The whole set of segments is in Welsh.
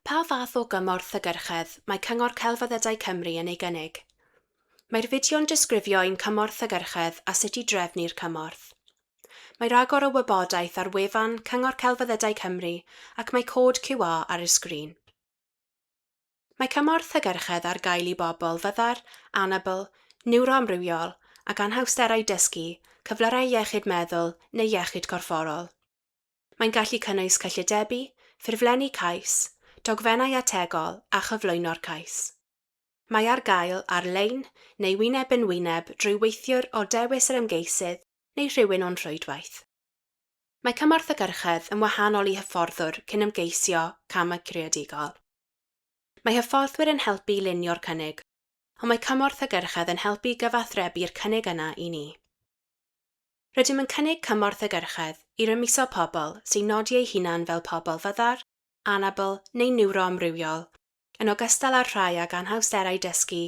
Pa fath o gymorth hygyrchedd mae Cyngor Celfyddydau Cymru yn ei gynnig? Mae'r fideo'n disgrifio ein cymorth hygyrchedd a sut i drefnu'r cymorth. Mae rhagor o wybodaeth ar wefan Cyngor Celfyddydau Cymru ac mae cod QR ar y sgrin. Mae cymorth hygyrchedd ar gael i bobl fyddar, anabl, niwroamrywiol ac anhawsterau dysgu, cyflyrau iechyd meddwl neu iechyd corfforol. Mae'n gallu cynnwys cyllidebu, ffurflenni cais, dogfennau ategol a chyflwyno'r cais. Mae ar gael ar-lein neu wyneb yn wyneb drwy weithiwr o dewis yr ymgeisydd neu rhywun o'n rhwydwaith. Mae cymorth hygyrchedd yn wahanol i hyfforddwr cyn ymgeisio camau creadigol. Mae hyfforddwyr yn helpu i lunio'r cynnig, ond mae cymorth hygyrchedd yn helpu i gyfathrebu'r cynnig yna i ni. Rydym yn cynnig cymorth hygyrchedd i rymuso pobl sy'n nodi eu hunain fel pobl fyddar, anabl neu niwroamrywiol, yn ogystal â'r rhai ag anhawsterau dysgu,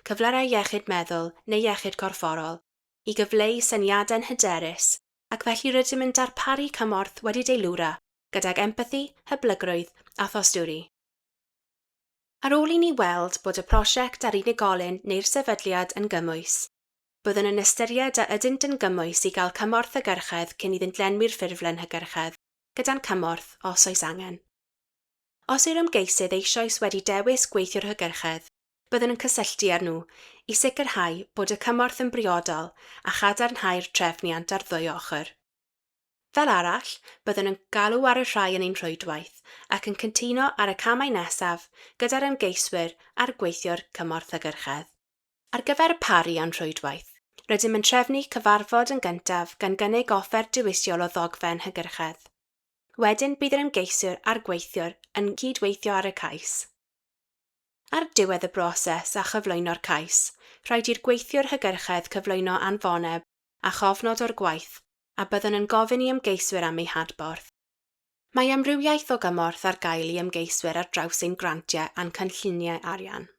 cyflyrau iechyd meddwl neu iechyd corfforol, i gyfleu syniadau'n hyderus, ac felly rydym yn darparu cymorth wedi deilwra gydag empathi, hyblygrwydd a thosturi. Ar ôl i ni weld bod y prosiect a'r unigolyn neu'r sefydliad yn gymwys, Byddwn yn ystyried a ydynt yn gymwys i gael cymorth hygyrchedd cyn iddynt lenwi'r ffurflen hygyrchedd, gyda'n cymorth, os oes angen. Os yw'r ymgeisydd eisoes wedi dewis gweithiwr hygyrchedd, byddwn yn cysylltu â nhw i sicrhau bod y cymorth yn briodol a chadarnhau'r trefniant ar ddwy ochr. Fel arall, byddwn yn galw ar y rhai yn ein rhwydwaith ac yn cytuno ar y camau nesaf gyda'r ymgeiswyr a'r gweithiwr cymorth hygyrchedd. Ar gyfer y paru a'n rhwydwaith, rydym yn trefnu cyfarfod yn gyntaf gan gynnig offer dewisol o ddogfen hygyrchedd. Wedyn bydd yr ymgeisiwr a'r gweithiwr yn cydweithio ar y cais. Ar diwedd y broses a chyflwyno'r cais, rhaid i'r gweithiwr hygyrchedd cyflwyno anfoneb a chofnod o'r gwaith a byddwn yn gofyn i ymgeiswyr am eu hadborth. Mae amrywiaeth o gymorth ar gael i ymgeiswyr ar draws ein grantiau a'n cynlluniau arian.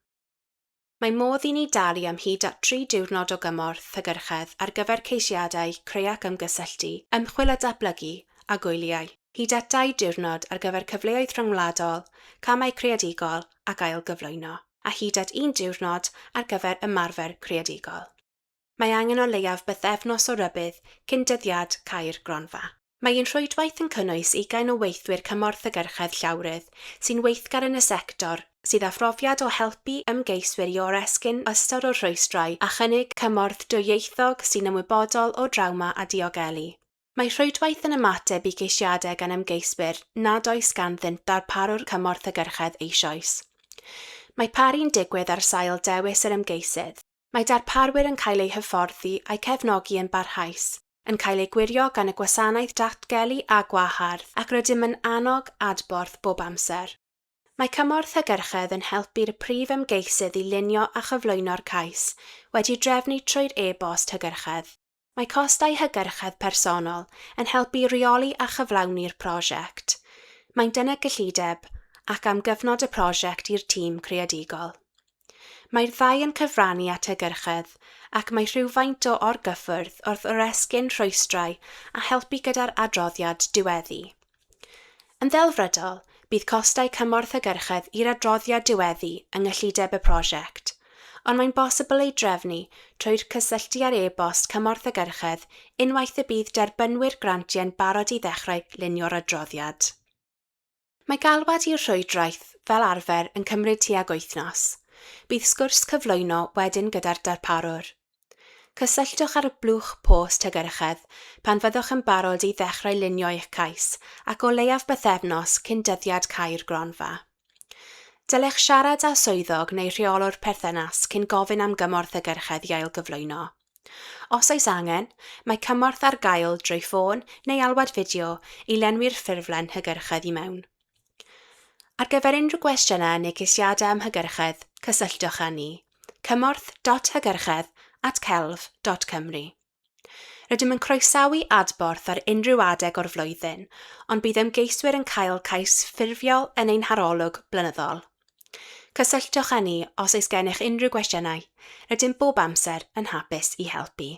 Mae modd i ni dalu am hyd at dri diwrnod o gymorth hygyrchedd ar gyfer ceisiadau creu ac ymgysylltu, ymchwil a datblygu, a gwyliau, hyd at dau diwrnod ar gyfer cyfleoedd rhyngwladol, camau creadigol ac ailgyflwyno, a hyd at un diwrnod ar gyfer ymarfer creadigol. Mae angen o leiaf bythefnos o rybudd cyn dyddiad cau'r gronfa. Mae ein rhwydwaith yn cynnwys ugain o weithwyr cymorth hygyrchedd llawrydd sy'n weithgar yn y sector, sydd â phrofiad o helpu ymgeiswyr i oresgyn ystod o rhwystrau a chynnig cymorth dwyieithog sy'n ymwybodol o drawma a diogelu. Mae rhwydwaith yn ymateb i geisiadau gan ymgeiswyr nad oes ganddynt ddarparwr cymorth hygyrchedd eisoes. Mae paru'n digwydd ar sail dewis yr ymgeisydd. Mae darparwyr yn cael eu hyfforddi a'u cefnogi yn barhaus, yn cael eu gwirio gan y Gwasanaeth Datgelu a Gwahardd ac rydym yn annog adborth bob amser. Mae cymorth hygyrchedd yn helpu'r prif ymgeisydd i lunio a chyflwyno'r cais, wedi'i drefnu trwy'r e-bost hygyrchedd. Mae costau hygyrchedd personol yn helpu i reoli a chyflawni'r prosiect. Maent yn y gyllideb ac am gyfnod y prosiect i'r tîm creadigol. Mae'r ddau yn cyfrannu at hygyrchedd ac mae rhywfaint o orgyffwrdd wrth oresgyn rhwystrau a helpu gyda'r adroddiad diweddu. Yn ddelfrydol, bydd costau cymorth hygyrchedd i'r adroddiad diweddu yng nghyllideb y prosiect, ond mae'n bosibl ei drefnu trwy'r cysylltu ar e-bost cymorth hygyrchedd unwaith y bydd derbynwyr grantiau'n barod i ddechrau lunio'r adroddiad. Mae galwad i'r rhwydwaith fel arfer yn cymryd tuag wythnos. Bydd sgwrs cyflwyno wedyn gyda'r darparwr. Cysylltwch â'r blwch post hygyrchedd pan fyddwch yn barod i ddechrau lunio eich cais ac o leiaf bythefnos cyn dyddiad cau'r gronfa. Dylech siarad â swyddog neu rheolwr perthynas cyn gofyn am gymorth hygyrchedd i ailgyflwyno. Os oes angen, mae cymorth ar gael drwy ffôn neu alwad fideo i lenwi'r ffurflen hygyrchedd i mewn. Ar gyfer unrhyw gwestiynau neu ceisiadau am hygyrchedd, cysylltwch â ni, cymorth.hygyrchedd at celf.cymru. Rydym yn croesawu adborth ar unrhyw adeg o'r flwyddyn, ond bydd ymgeiswyr yn cael cais ffurfiol yn ein harolwg blynyddol. Cysylltwch â ni os oes gennych unrhyw gwestiynau, rydym bob amser yn hapus i helpu.